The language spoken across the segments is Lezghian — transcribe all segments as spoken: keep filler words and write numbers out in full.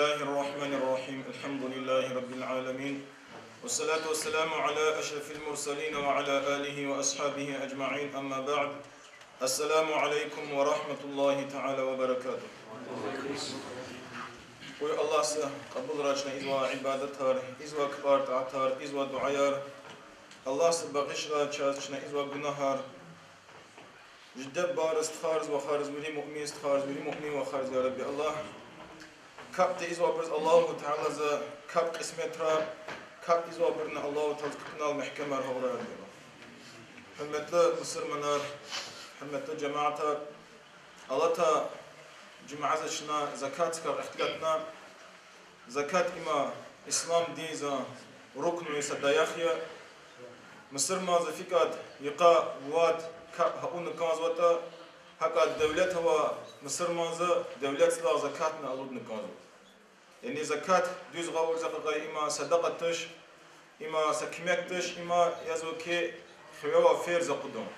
بسم الله الرحمن الرحيم. الحمد لله رب العالمين. والصلاة والسلام على أشرف المرسلين وعلى آله وأصحابه أجمعين. أما بعد. السلام عليكم ورحمة الله تعالى وبركاته. Къуй Аллагьса кьабулрай чна ийизвай ибадатар, ийизвай кпӀар-тӀаатар, ийизвай дуьаяр. Аллагьса багъишрай чаз чна ийизвай гунагьар. Жидеббараз, стхайриз, вахариз, вири муъмин стхайриз, вири муъмин вахариз, я Рабби Аллагь. КапӀ тийизвайбуруз Аллагьу Таалаза капӀ кьисметрай, капӀ ийизвайбуруни Аллагьу Таалаза капӀунал мягькемар гъавурай, я Рабби Аллагь. Гьуьрметлу мусурманар, гьуьрметлу жамаатар, алатай жуьмядиз чна закатдикай ихтилатна. Закат им ислам динзан рукнуй са даях я. Мусурманза фикӀад йикъа вад капӀ гьа авуна кӀанзаватӀа, гьакӀад девлет авай мусурманза девлетдилай закатни алудна кӀанзава. Яни закат дуьз гъавурда къакъай им садакьа туш, им са куьмек туш, им язва хьи хиве авай ферз акъудан.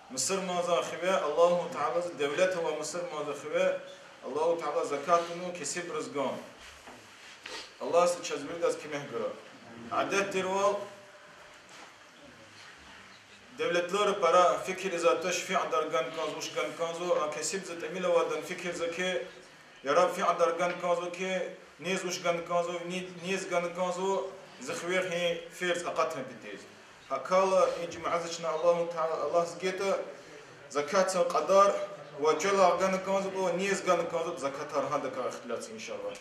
Мусурманзан хиве, Аллагьу Таалаза девлет авай мусурманзан хиве, Аллагьу Таала закат авуна кесибриз ган. Аллагьса чаз виридаз куьмек гурай. Адет тирвал, девлетлара пара фикир ийизвайди туш, фикьадар гана кӀанзава, вуч гана кӀанзава, а кесибза тӀимил авайдан фикирзава хьи, яраб фикьадар гана кӀанзава хьи, низ вуч гана кӀанзава, ни-, низ гана кӀанзава, зи хиве гьи ферз акъатун петиз. Акала и жуьмядиз чна Аллагьу Таала, Аллагьза гайитӀа, закатдин кьадар ва чӀалахъ гана кӀанзаватӀа, низ гана кӀанзаватӀа, закатар гьадакай ихтилат я, иншаллагь.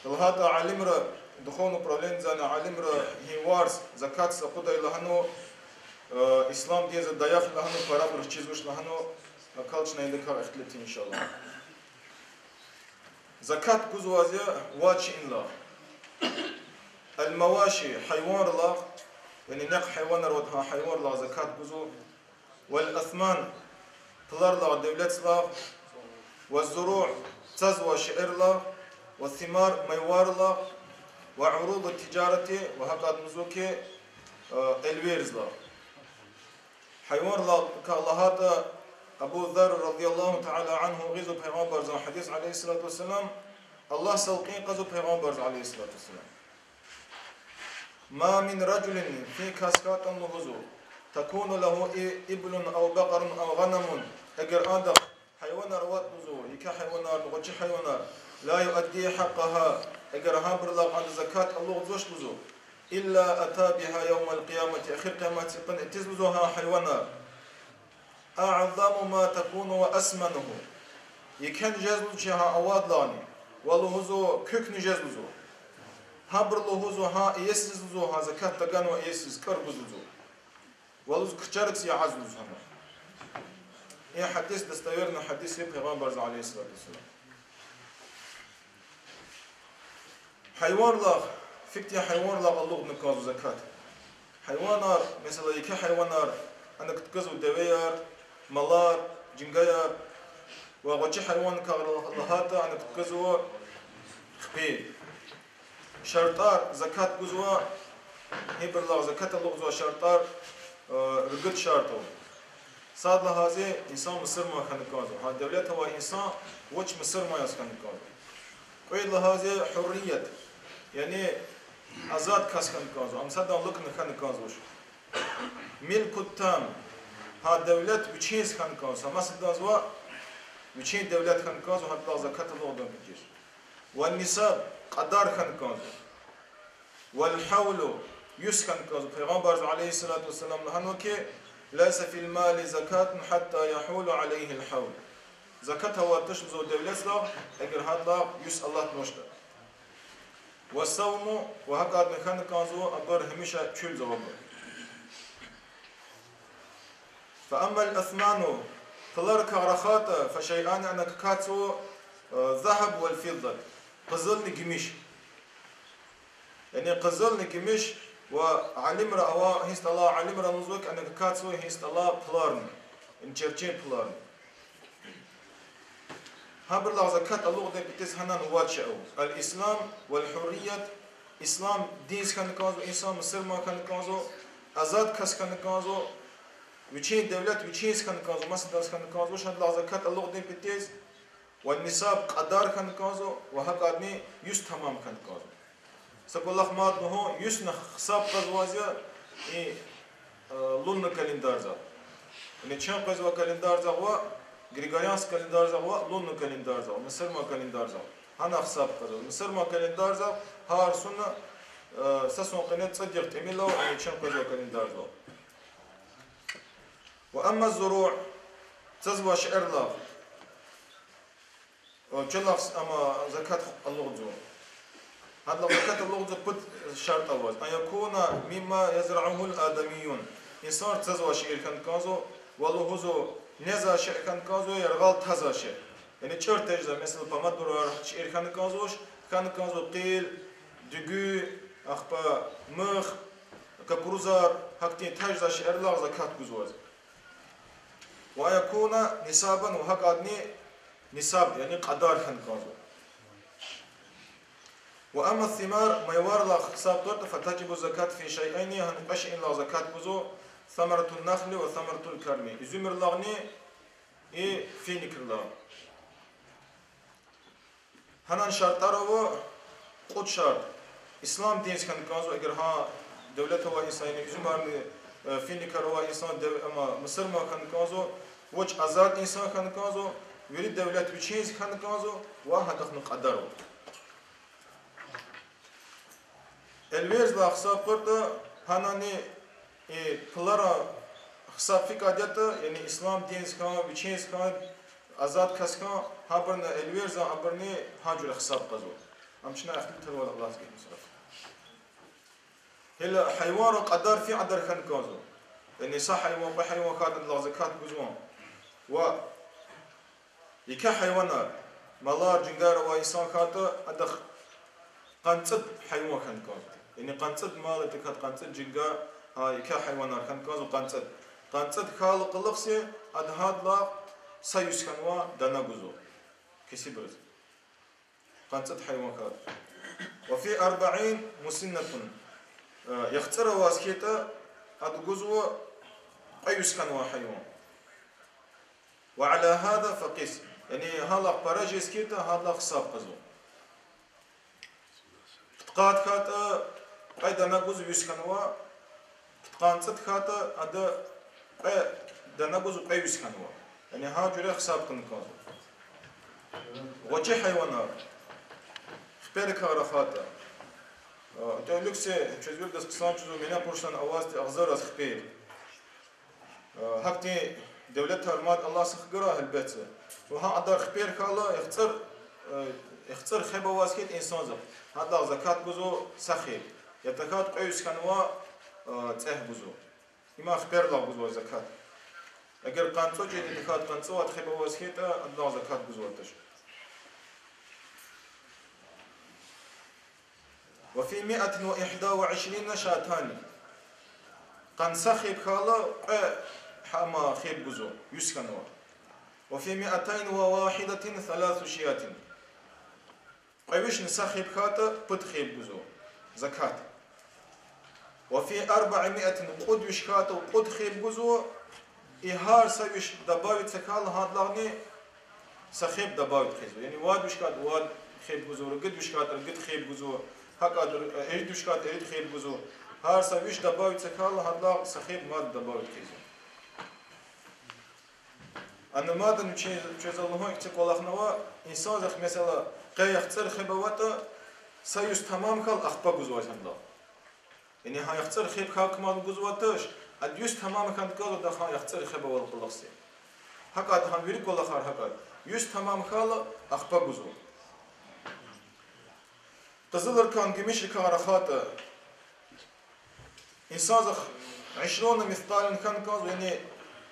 Лугьудайвал, алимри, духовный управлениедин алимри гьи варз закат акъудай лагьана, э, ислам динзан даях я лагьана, парабуруз чизвач лагьана, акала чна идакай ихтилат, иншаллагь. Закат гузвайди я вад шейинлай. المواشي, гьайванрилай, яни нек гьайванар аватӀа, гьа гьайванрилай закат гузва. والأثمان, пуларилай, девлетдилай. والزروع, цазвай шейэрилай. والثمار, мейвайрилай. وعروض التجارة, ва гьакӀадни лугьузва хьи, э, элверзлай. Гьайванрилай лагьайтӀа, Абу Зарр رضي الله تعالى عنه гъизва Пайгъамбарзан гьадис, عليه الصلاة والسلام, Аллагьсал кьин кьазва Пайгъамбарза, عليه الصلاة والسلام. ما من رجل, фин кас хьайитӀани лугьузва, تكون له إبل أو بقر أو غنم, эгер андахъ гьайванар аватӀа лугьузва, еке гьайванар, гъвечӀи гьайванар, لا يؤدي حقها, эгер гьабурулай ада закат алукьзавач лугьузва, إلا أتى بها يوم القيامة, эхир къияматдин къуьн атиз лугьузва гьа гьайванар, أعظم ما تكون وأسمنه, еке жез лугьузва чи гьа авайдалайни, ва лугьузва куькни жез лугьузва. Гьабуру лугьузва гьа иесиз лугьузва, гьа закат таганвай иесиз кӀар гуз лугьузва. Ва лугьуз куьчерик ягъаз лугьуз гьана. И гьадис достоверный гьадис я Пайгъамбарза, عليه الصلاة والسلام. Гьайванрилай, фикьтин гьайванрилай алукьна кӀанзава закат. Гьайванар, месела, еке гьайванар, ана куткӀузва девеяр, малар, жингаяр, ва гъвечӀи гьайванрикай лагьайтӀа, ана куткӀузва хпи. ШартӀар закат гузвай, гьибурулай закат алукьзавай шартӀар, э, ругуд шартӀ ава. Сад лагьайди, инсан мусурман хьана кӀанзава. Гьа девлет авай инсан вич мусурман яз хьана кӀанзава. Кьвед лагьайди, гьуррият, яни азад кас хьана кӀанзава, ам садан лукӀна хьана кӀанзавач. ملك تام, гьа девлет вичиз хьана кӀанзава, са масадаз ва вичин девлет хьана кӀанзава, гьадалай закат алукьдай патал. والنصاب, кьадар хьана кӀанзава. والحول, юс хьана кӀанзава. Пайгъамбарза, عليه الصلاة والسلام, лагьанва хьи, ليس في المال زكاة حتى يحول عليه الحول. Закат авайди туш лугьузва девлетдилай, эгер гьадалай юс алатнавачтӀа. والصوم, ва гьакӀадни хьана кӀанзава абур гьамиша чуьлзавайбур. فأما الأثمان, пуларикай рахайтӀа, فشيئان, ана какахьзава, э, الذهب والفضة, къизилни гимиш. Яни къизилни гимиш, ва алимри ава, гьи стӀалай алимри лугьузва хьи, ана какахьзава гьи стӀалай пуларни, яни черчен пуларни. Гьабурулай закат алукьдай патал гьанани вад шей ава: الإسلام والحرية, ислам диндиз хьана кӀанзава инсан, мусурман хьана кӀанзава, азад кас хьана кӀанзава, вичин девлет вичиз хьана кӀанзава, масадаз хьана кӀанзава, гьадалай закат алукьдай патал. Ва нисаб кьадар хьана кӀанзава, ва гьакӀадни юс тамам хьана кӀанзава. Са кӀвалах мад лугьун, юсни гьисаб кьазваз я и, э, лунный календарзал. Яни чун къвезвай календарзал ва григорианский календарзал ва лунный календарзал, мусурман календарзал. Гьана гьисаб кьазва. Мусурман календарзал гьар суна, э, са сун къене цӀуд югъ тӀимил ава, яни чун къвезвай календарзал. Ва амма зуруъ, цазвай шейэрилай О, чалахъ ама закат алугъзава. Гьадалай закат алугъзава пуд шартӀ аваз. أن يكون مما يزرعه الآدميون. Инсанри цазвай шейэр хьана кӀанзава, ва лугьузва незвай шейэр хьана кӀанзава, яргъал тазвай шейэр. Яни чӀур тежзавай, месела, помидорар шейэр хьана кӀанзавач, хьана кӀанзава къил, дуьгуь, ахпа мух, кукурузар, гьахьтин тежзавай шейэрилай закат гузваз. وأن يكون نصابا, ва гьакӀадни нисаб, яни кьадар хьана кӀанзава. وأما الثمار, майвайрилай гьисаб тӀуртӀа, فتجب الزكاة في شيئين, гьана кьве шейинилай закат гузва, ثمرة النخل وثمرة الكرم. Уьзуьмрилайни и финикрилай. Гьанан шартӀар ава, кьуд шартӀ. Ислам диндиз хьана кӀанзава, эгер гьа девлет авай инсан, яни уьзуьмарни, э, финикар авай инсан дев-, ама мусурман хьана кӀанзава, вуч азад инсан хьана кӀанзава, вири девлет вичиз хьана кӀанзава, ва гьадахъни кьадар ава. Элверзлай гьисаб къуртӀа, гьанани, э, пулара гьисаб фикӀад ятӀа, яни ислам диндиз хьан, вичиз хьан, азад кас хьан, гьабурни элверзан, абурни гьа жуьре гьисаб кьазва. Ам чна ихтилатар вал Аллагьди гекъигзава. Гьеле гьайванрин кьадар фикӀадар хьана кӀанзава. Яни са гьайван, кьве гьайван хьайитӀа адалай закат гузвани. Ва Еке гьайванар, малар, жингар авай инсан хьайитӀа, адахъ къанни цӀуд гьайван хьана кӀанзава. Яни къанни цӀуд мал, тахьайтӀа къанни цӀуд жингар, а, еке гьайванар хьана кӀанзава къанни цӀуд. Къанни цӀуд хьайила кьулухъ са, ада гьадалай са юз хьанвай дана гузва. Кесибриз. Къанни цӀуд гьайван хьайитӀа. وفي أربع مسنة. Э, яхцӀур аваз хьайитӀа, ада гузва кьве юз хьанвай гьайван. وعلى هذا فقس. Яни гьадалай пара жез хьайитӀа, гьадалай гьисаб кьазва. Пудкъад хьайитӀа, кьве дана гуз юз хьанва, пудкъанни цӀуд хьайитӀа, ада кьве дана гуз кьве юз хьанва. Яни гьа жуьре гьисаб кьуна кӀанзава. ГъвечӀи гьайванар. Хиперикай рахайтӀа. Э, тӀуьлуьгси чуьзвирдаз хъсан чузу мене къуршан авазди агъзурраз хипер. Э, гьахьтин девлетар мад Аллагьса хгурай гьелбетда. Ва гьа адар хипер хьайила яхцӀур, э, яхцӀур хеб аваз хьайитӀа инсанзахъ, гьадалай закат гузва са хеб. Я тахьайтӀа кьве юз хьанва, э, цӀегь гузва. Има хиперилай гузва закат. Эгер къанни цӀуд жеди тахьайтӀа къанни цӀувад хеб аваз хьайитӀа, адалай закат гузватач. وفي مائة وإحدى وعشرين شاتان. Къанни са хеб хьайила кьве гьама хеб гузва, юз хьанва. وفي مائتين وواحدة ثلاث شياه. Кьве вишни са хеб хьайитӀа пуд хеб гузва закат. وفي أربعمائة, кьуд виш хьайитӀа кьуд хеб гузва, и гьар са виш добавить хьайила гьадалайни са хеб добавить хъийизва. Яни вад виш хьайитӀа вад хеб гузва, ругуд виш хьайитӀа ругуд хеб гузва, гьакӀ, ирид виш хьайитӀа ирид хеб гузва. Гьар са виш добавить хьайила гьадалай са хеб мад добавить хъийизва. Ана мадни вичи-, чуьзал лугьун ихьтин кӀвалахни ава, инсанзахъ, месела, къе яхцӀур хеб аватӀа, са юз тамам хьайила ахпа гузвай гьадалай. Яни гьа яхцӀур хеб хьайила кумаз гузватач, ада юз тамам хьана кӀанзава, ада гьа яхцӀур хеб авайла кьулухъ са. ГьакӀ ада гьа вири кӀвалахар гьакӀ ада. Юз тамам хьайила ахпа гузва. Къизилрикай, гимишрикай рахайтӀа, инсанзахъ عشرون مثقالا хьана кӀанзава, яни,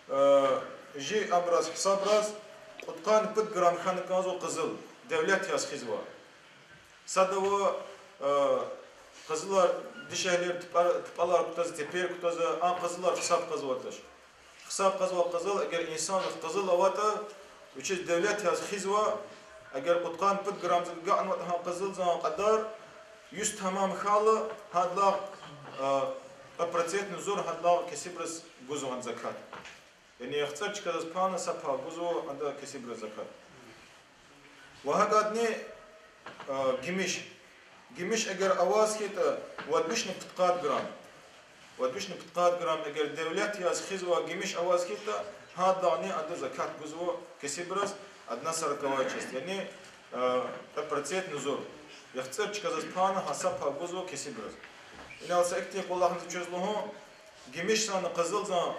э, жи абураз, гьисабраз, кьудкъанни пуд грамм хьана кӀанзава къизил, девлет яз хуьзвай. Садава, э, къизилар дишегьлийрин тупӀа-, тупӀалар кутазва, цепер кутазва, а къизилар гьисаб кьазватач. Гьисаб кьазвай къизил, эгер инсанзахъ къизил аватӀа, вичиз девлет яз хуьзвай, эгер кьудкъанни пуд граммзал агакьнаватӀа гьа къизилзан кьадар, юз тамам хьайила, гьадалай, э, кьве процентни зур гьадалай кесибриз гузва закат. Яни яхцӀур чкадиз пана са пай гузва ада кесибриз закат. Ва гьакӀадни, а, гимиш. Гимиш эгер аваз хьайитӀа, вад вишни пудкъад грамм. Вад вишни пудкъад грамм эгер девлет яз хуьзвай гимиш аваз хьайитӀа, гьадалайни ада закат гузва кесибриз, одна сороковая часть, яни, а, кьве процент нузур. ЯхцӀур чкадиз пана гьа са пай гузва кесибриз. Инал са ихьтин кӀвалахни чаз лугьун, гимишзан, къизилзан,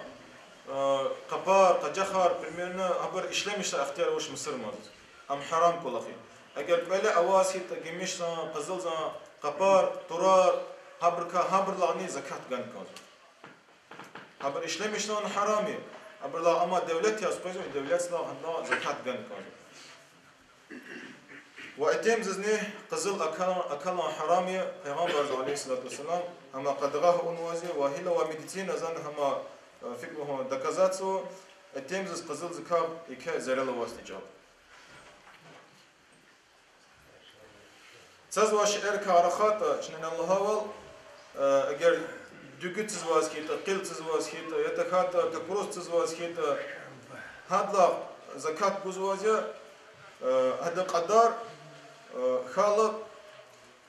а, къапар, къажахар, примерно, абур ишлемишзавай ихтияр авач мусурмандиз. Ам гьарам кӀвалах я. Эгер кӀвале аваз хьайитӀа гимишзан, къизилзан къапар, турар, гьабурукай, гьабурулайни закат гана кӀанзава. Гьабур ишлемишзавай гьарам я. Абурулай амма девлет яз къвезва, девлетдилай гьадалай закат гана кӀанзава. Ва итимдизни къизил акал-, акалун гьарам я, Пайгъамбарди, عليه الصلاة والسلام, гьама къадагъа авунваз я, ва гила ва медицинадизни гьама, э, фикир лугьун доказательство, итимдиз къизилдикай еке зарал авайди чӀал. Цазвай шейэрикай рахайтӀа, чна лагьайвал, э, эгер дуьгуьцзаваз хьайитӀа, къилцзаваз хьайитӀа, я тахьайтӀа кукурузцзаваз хьайитӀа, гьадалай закат гузвайди я, э, гьадан кьадар, э, хьайила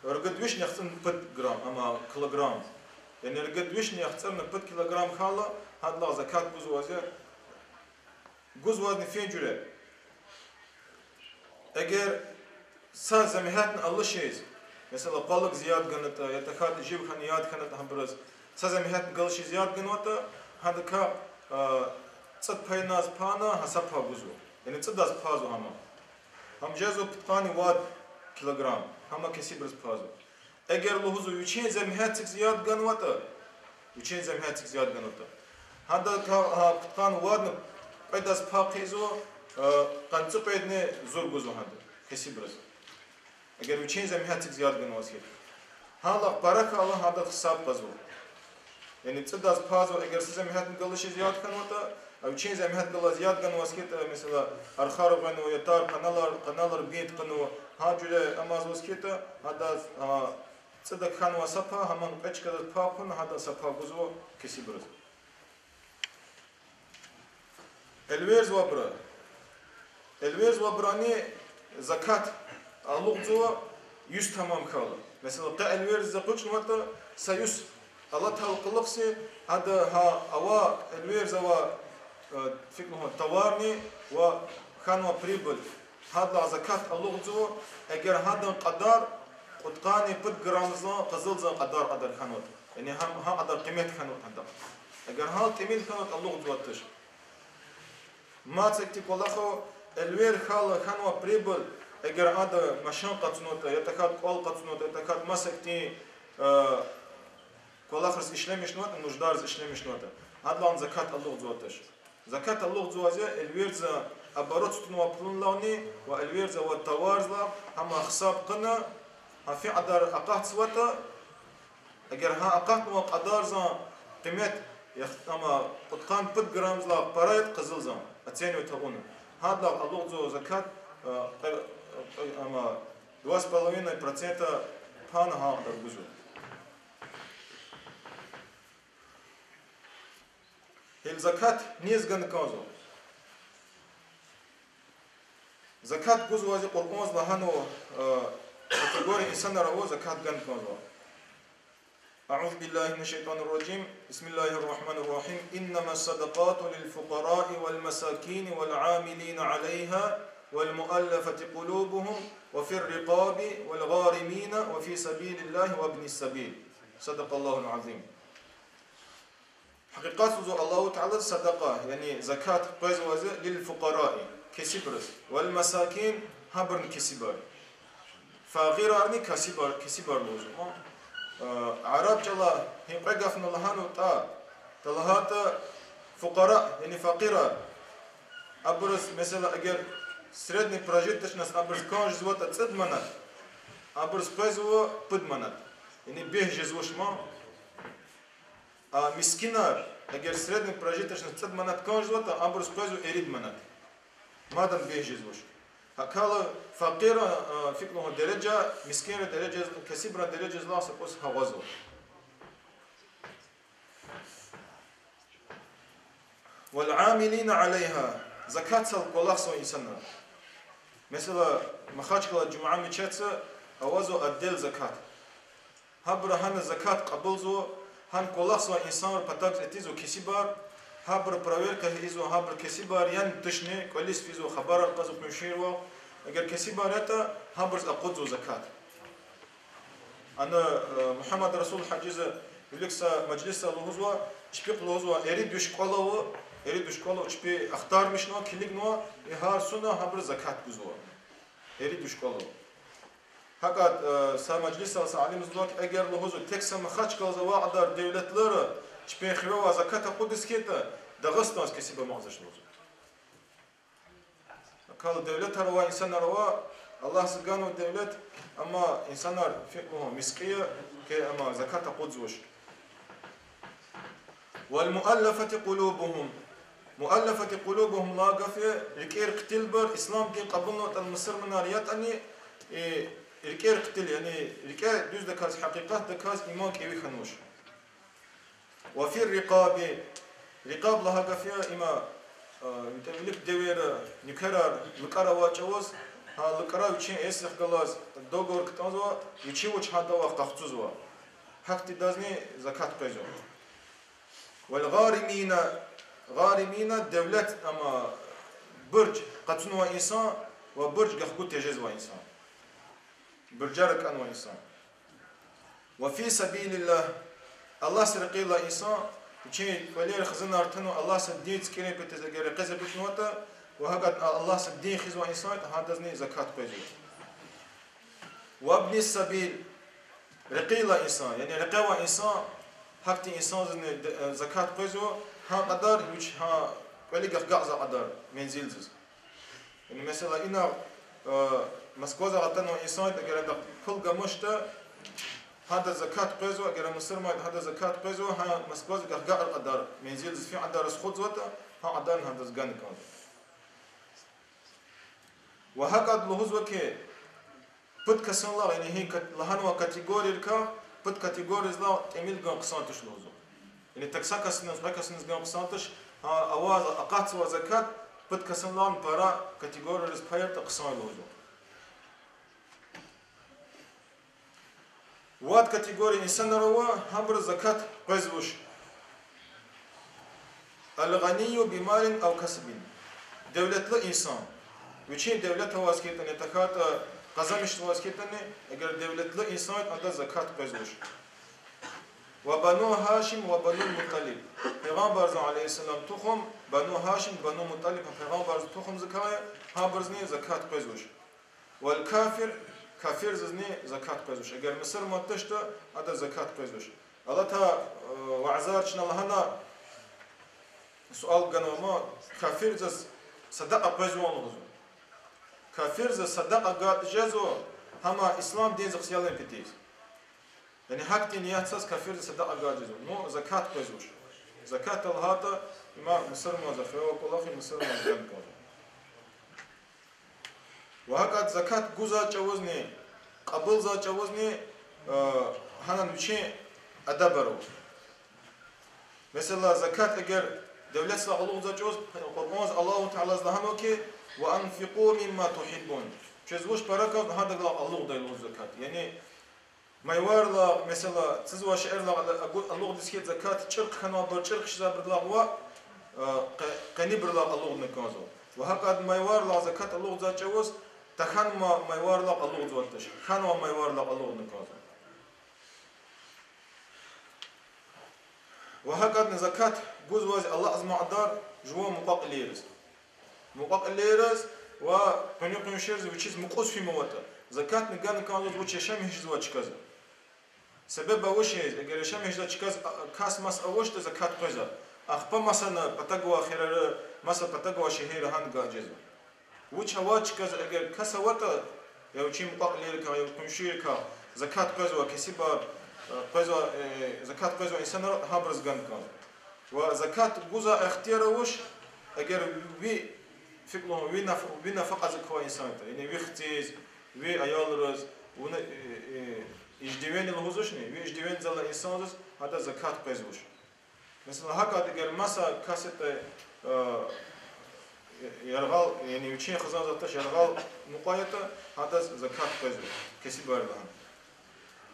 ругуд вишни яхцӀурни пуд грамм, амма килограмм. Яни ругуд вишни яхцӀурни пуд килограмм хьайила, гьадалай закат гузвайди я. Гузвайдини фин жуьре. Эгер са зегьметни алачиз, месела, къвалав зият ганатӀа, я тахьайтӀа жив хьана яд хьанатӀа гьабуруз, са зегьметни галачиз зият ганватӀа, гьадакай, а, цӀуд пайназ пана гьа са пай гузва. Яни цӀудаз пазва гьама. Гьам жезва пудкъанни вад килограмм, гьама кесибриз пазва. Эгер лугьузва вичин зегьметдик зият ганватӀа, вичин зегьметдик зият ганватӀа, гьадакай, гьа пудкъанни вадни кьведаз пай хъийизва, а, къанни цӀикьведни зур гузва гьада кесибриз. Эгер вичин зегьметдик зият ганваз хьайитӀа, гьадалай пара хьайила гьада гьисаб кьазва. Яни цӀудаз пазва, эгер са зегьметни галачиз зият хьанватӀа, а вичин зегьмет галаз зият ганваз хьайитӀа, месела, архар гъвенва, я тар, къаналар, къаналар бинт кьунва, гьа жуьре амазваз хьайитӀа, гьадаз, а, цӀудак хьанвай са пай, гьаман кьве чкадаз пай хъувуна, гьадаз са пай гузва кесибриз. Элверзавайбур. Элверзавайбурани закат алукьзава юс тамам хьайила. Месела, къе элверзиз экъечӀнаватӀа, са юс алатайла кьулухъ са, гьада гьа ава, элверзавай, э, фикир лугьун, товарни ва хьанвай прибыль, гьадалай закат алукьзава, эгер гьадан кьадар кьудкъанни пуд граммзан, къизилзан кьадар кьадар хьанватӀа. Яни гьам, гьа кьадар къимет хьанватӀа гьада. Эгер гьал тӀимил хьанватӀа, алукьзавач туш. Мад са ихьтин кӀвалах ава, элвер хьайила хьанвай прибыль, эгер ада машин къачунватӀа, я тахьайтӀа кӀвал къачунватӀа, я тахьайтӀа маса ихьтин, э, кӀвалахриз ишлемишнаватӀа, нуждайриз ишлемишнаватӀа, гьадалайни закат алукьзавач туш. Закат алукьзавайди я элверзавай оборот тунвай пулунилайни ва элверзавай товарзилай, гьам гьисаб кьуна, гьа фикьадар акъатзаватӀа, эгер гьа акъатнавай кьадарзан къимет, яхъ-, амма кьудкъанни пуд граммзлай пара ятӀа къизилзан, оценивать авуна, гьадалай алукьзава закат, э, къе-, къе-, амма два с половиной процента пана гьа кьадар гузва. Гьеле закат низ гана кӀанзава? Закат гузвайди Къуръанза лагьанва, э, категория инсанар ава закат гана кӀанзава. أعوذ بالله من الشيطان الرجيم. بسم الله الرحمن الرحيم. إنما الصدقات للفقراء والمساكين والعاملين عليها والمؤلفة قلوبهم وفي الرقاب والغارمين وفي سبيل الله وابن السبيل. صدق الله العظيم. Гьакъикъатда Аллагьу Таала садакьа, яни закат къвезвайди للفقراء, кесибриз, والمساكين, гьабурни кесибар. Факъирарни кесибар, кесибар лугьузва. Э, араб чӀалай гьи кьве гафни лагьанватӀа, талгьайтӀа фукъара, яни факъирар. Абуруз, месела, эгер средняя прожиточность абуруз кӀан жезватӀа цӀуд манат, абуруз къвезва пуд манат. Яни бес жезвач ман. А мискинар, эгер средняя прожиточность цӀуд манат кӀан жезватӀа, абуруз къвезва ирид манат. Мадан бес жезвач. ГьакӀ хьайила факъиран, а, фикир лугьун, дережа, мискинрин дережа, кесибрин дережадилай са кӀус агъазва. والعاملين عليها, закатдал кӀвалахзавай инсанар. Месела, Махачкъала жуьмя мичетза авазва отдел закат. Гьабуру гьана закат кьабулзава, гьана кӀвалахзавай инсанрин патав этизва кесибар, гьабуру проверка ийизва, гьабуру кесибар яни тушни кӀвализ физва, хабарар кьазва къуншийривай. Эгер кесибар ятӀа, гьабуруз акъудзава закат. Ана, э, Мугьаммад Расул гьажиди вилик са межлисда лугьузва, чпихъ лугьузва, ирид виш кӀвал ава, ирид виш кӀвал ава, чпи ахтармишнава, килигнава, и гьар суна гьабуруз закат гузва. Ирид виш кӀвал ава. ГьакӀ, э, са межлисда са алимди лугьузва, эгер лугьузва, тек са Махачкъаладиз авай кьадар девлетлара чпин хиве авай закат акъудиз хьайитӀа, Дагъустандиз кесиб амукьзавач лугьузва. Акал девлетар ава, инсанар ава, Аллагьди ганва девлет, амма инсанар фикир лугьун мискӀин я, ке амма закат акъудзавач. والمؤلفة قلوبهم. مؤلفة قلوبهم лагьай гаф я, рикӀер хъитилбур, ислам дин кьабулнаватӀани, мусурманар ятӀани, э, рикӀер хъитил, яни рикӀе дуьздаказ, гьакъикъатдаказ иман кӀеви хьанвач. وفي الرقاب. Рикъаб лагьай гаф я, им, э, витӀа вилик девирда нуькерар, лукӀар авай чӀавуз, гьа лукӀарай вичин иесихъ галаз договор кутазва, вичи вуч гьадавай къахцузва. Гьахьтиндазни закат къвезва. والغارمين, غارمين, девлет, амма бурж къачунвай инсан ва бурж гахгу тежезвай инсан. Буржар акӀанвай инсан. وفي سبيل الله, Аллагьдин рекьидилай инсан, вичин кӀвалер, хизанар тунва Аллагьдин дин цикӀирин патаз эгер рекье яб акунватӀа, ва гьакӀ Аллагьдин дин хуьзвай инсан ятӀа, гьадазни закат къвезва. وابن السبيل, рекьидилай инсан, яни рекье авай инсан, гьахьтин инсандизни, э, закат къвезва, гьа кьадар вич гьа кӀвале гахгагъзавай кьадар мензилдиз. Яни, месела, ина, э, Москвадиз атанвай инсан ятӀа, эгер адахъ пул гумишда, гьадаз закат къвезва, эгер мусурман ятӀа, гьадаз закат къвезва, гьа Москвадиз гахгагъай кьадар мензилдиз фин кьадар рахузватӀа, гьа кьадарни гьадаз гана кӀанзава. Ва гьакӀ лугьузва хьи, пуд касдилай, яни гьи кат-, лагьанвай категориярикай, пуд категориядилай тӀимил гун хъсан туш лугьузва. Яни тек са касдиз, кьве касдиз гун хъсан туш, гьа аваз акъатзавай закат пуд касдилай пара категорияриз пай ятӀа хъсан лугьузва. Вад категория инсанар ава, гьабуруз закат къвезвач. الغني بمال أو كسب. Девлетлу инсан. Вичин девлет аваз хьайитӀани, тахьайтӀа къазанмишзаваз хьайитӀани, эгер девлетлу инсан ятӀа, адаз закат къвезвач. وبنو هاشم وبنو المطلب. Пайгъамбарзан, عليه السلام, тухум, Бану Гьашим, Бану Муталиб, Пайгъамбарзан тухумзикай я, гьабурузни закат къвезвач. والكافر, кафирзазни закат къвезвач. Эгер мусурман тушда, адаз закат къвезвач. Алатай, э, вязар чна лагьана, суал ганвай ма, кафирзаз садакьа къвезвани лугьузва. Кафирзаз садакьа гайитӀа жезва, гьам ислам диндихъ ялин патал. Яни гьахьтин ниятдиз кафирзаз садакьа гайитӀа жезва. Ну, закат къвезвач. Закат лагьайтӀа, им мусурманза фейи кӀвалах я, мусурманзаз гана кӀанзава. Ва гьакӀ закат гузвай чӀавузни, кьабулзавай чӀавузни, э, гьанани вичин адабар ава. Месела, закат эгер девлетдилай алугъзавай чӀавуз, Къуръанда Аллагьу Таалади лагьанва хьи, وأنفقوا مما تحبون. Квез вуч пара кӀанзава, гьадалай алугъдай лугьуз закат. Яни майварилай, месела, цузвай шейэрилай алугъдиз хьи закат, чӀуру хьанвайбур, чӀуру хъжезавайбурулай ва, э, къе-, къенибурулай алугъдна кӀанзава. Ва гьакӀ майварилай закат алугъзавай чӀавуз, тахьанвай майварилай алугъзавайди туш, хьанвай майварилай алугъдна кӀанзава. Ва гьакӀни закат гузвайди алакьзамай кьадар жуван мукьва-кьилийриз. Мукьва-кьилийриз ва къуьнуь-къуншийриз вичиз мукьуз фимиватӀа. Закатни гана кӀанзава вуч яшамиш жезвай чкадиз. Себеб авачиз, эгер яшамиш жезвай чкадиз, а, кас маса авачтӀа закат къвезва. Ахпа масана патав гвай хийирар, маса патав гвай шегьерра гьана гайи жезва. Вуч авай чкадиз, эгер кас аватӀа, я вичин мукьва-кьилийрикай, я къуншийрикай, закат къвезвай кесибар, э, къвезвай, э, закат къвезвай инсанар, гьабуруз гана кӀанзава. Ва закат гузвай ихтияр авач, эгер ви, фикир лугьун, ви наф-, ви нафакьадиз квай инсан ятӀа, яни ви хциз, ви аялриз, вуна, э, э, иждивени лугьузвачни, ви иждивензалай инсандиз гьада закат къвезвач. Месела, гьакӀ эгер маса кас ятӀа, э, Яргъал, яни вичин хизандиз атач яргъал мукьва ятӀа, гьадаз закат къвезва, кесибвал лагьана.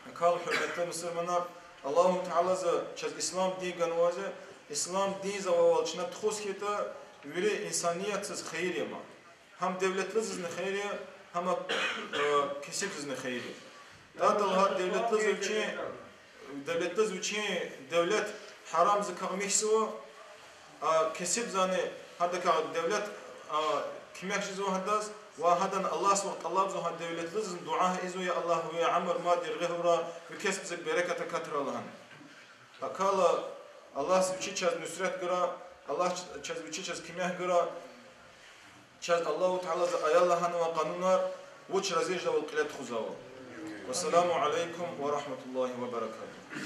Акал, гьуьрметлу мусурманар, Аллагьу Таалади чаз ислам дин ганвайди я, ислам динда авайвал чна тухуз хьайитӀа, вири инсаниятдиз хийир я ман. Гьам девлетлудизни хийир я, гьам, э, кесибдизни хийир я. Тадалай гьа девлетлуди вичин, девлетлуди вичин девлет гьарамдикай михьзава, а кесибдини гьадакай девлет, а, куьмек жезва гьадаз, ва гьадан Аллагьдивай тӀалабзава, гьа девлетлудизни дуьа ийизва: я Аллагь, ви уьмуьр мад яргъи хьурай, ви кесбдик берекат акатурай лагьана. Акала Аллагьди вичи чаз нусрет гурай, Аллагьди чаз вичи чаз куьмек гурай, чаз Аллагьу Таалади ая лагьанвай къанунар вуч рази жедайвал кьиле тухузвайвал. Вассаламу алейкум ва рахматуллагьи ва баракатугь.